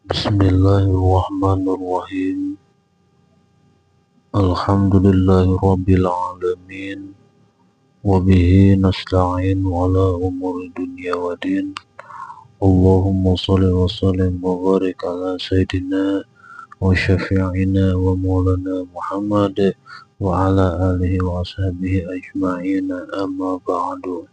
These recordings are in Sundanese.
Bismillahirrahmanirrahim. Alhamdulillahi rabbil alamin. Wabihi nasta'in ala umuri dunya wa din. Allahumma salli wa sallim wa barik ala sayyidina wa syafi'ina wa maulana Muhammad wa ala alihi wa ashabihi ajma'in, amma ba'du.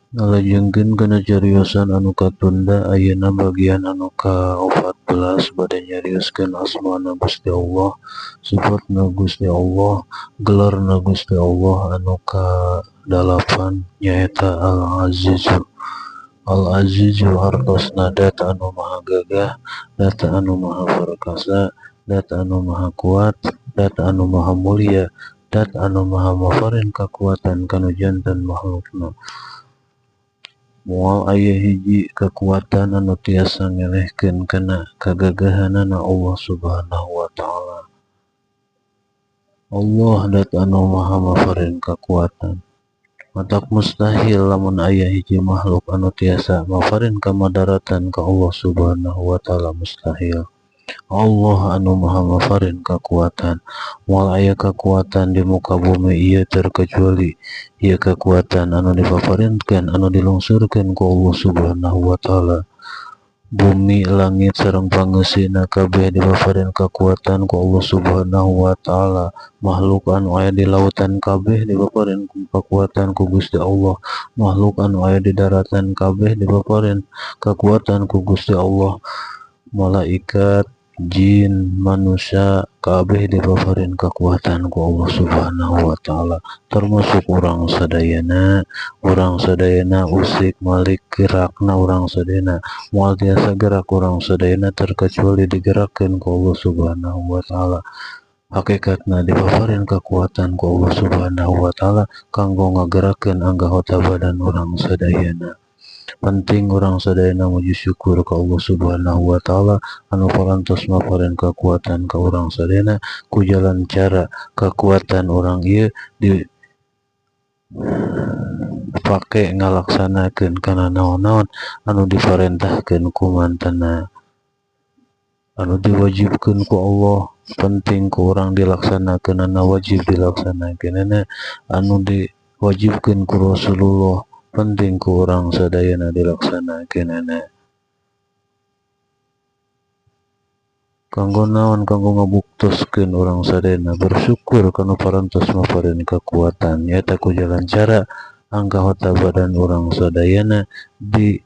Ngalajengkeun kana cariosan anu katunda, ayeuna bagian anu ka-14 bade nyarioskeun asmana Gusti Allah, sifatna Gusti Allah, gelarna Gusti Allah anu ka-8, nyaeta Al-Azizu. Al-Azizu hartosna dat anu maha gagah, dat anu maha perkasa, dat anu maha kuat, dat anu maha mulia, dat anu maha maparin kakuatan kanu janten makhlukna. Moal aya hiji kekuatan anu tiasa ngelehkeun kana kagagahanana Allah Subhanahu wa Ta'ala. Allah dat anu maha maparin kakuatan. Matak mustahil lamun aya hiji makhluk anu tiasa maparin kamadaratan ka Allah Subhanahu wa Ta'ala, mustahil. Allah anu maha maparin kakuatan. Moal aya kakuatan di muka bumi ieu terkecuali ieu kakuatan anu dipaparinkeun, anu dilungsurkeun ku Allah Subhanahu wa Ta'ala. Bumi, langit sareng pangeusina kabeh dipaparin kakuatan ku Allah Subhanahu wa Ta'ala. Makhluk anu aya di lautan kabeh dipaparin kakuatan ku Gusti Allah. Makhluk anu aya di daratan kabeh dipaparin kakuatan ku Gusti Allah. Malaikat, jin, manusia kabeh dipaparin kakuatan ku Allah Subhanahu wa Ta'ala, termasuk urang sadayana. Urang sadayana usik malik gerakna urang sadayana, moal tiasa gerak urang sadayana terkecuali digerakkeun ku Allah Subhanahu wa Ta'ala. Hakikatna dipaparin kakuatan ku Allah Subhanahu wa Ta'ala kanggo ngagerakkeun anggota badan urang sadayana. Penting urang sadayana muji syukur ka Allah Subhanahu wa Ta'ala anu parantos maparin kakuatan ka urang sadayana, ku jalan cara kakuatan urang ieu dipake ngalaksanakeun kana naon-naon anu diparentahkeun ku mantena, anu diwajibkeun ku Allah. Penting ku urang dilaksanakeunana, wajib dilaksanakeunana. Anu diwajibkeun ku Rasulullah, penting ku urang sadayana dilaksanakeunana. Kanggo naon? Kanggo ngabuktoskeun urang sadayana bersyukur kana parantos maparin kakuatan, nyaeta ku jalan cara anggota badan urang sadayana dipake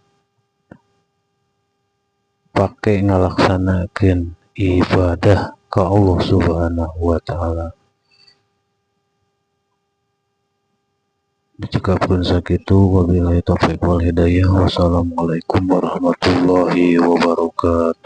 ngalaksanakeun ibadah ka Allah Subhanahu wa Ta'ala. Dicekapkeun sakitu, wabillahi taufik wal hidayah, wassalamualaikum warahmatullahi wabarakatuh.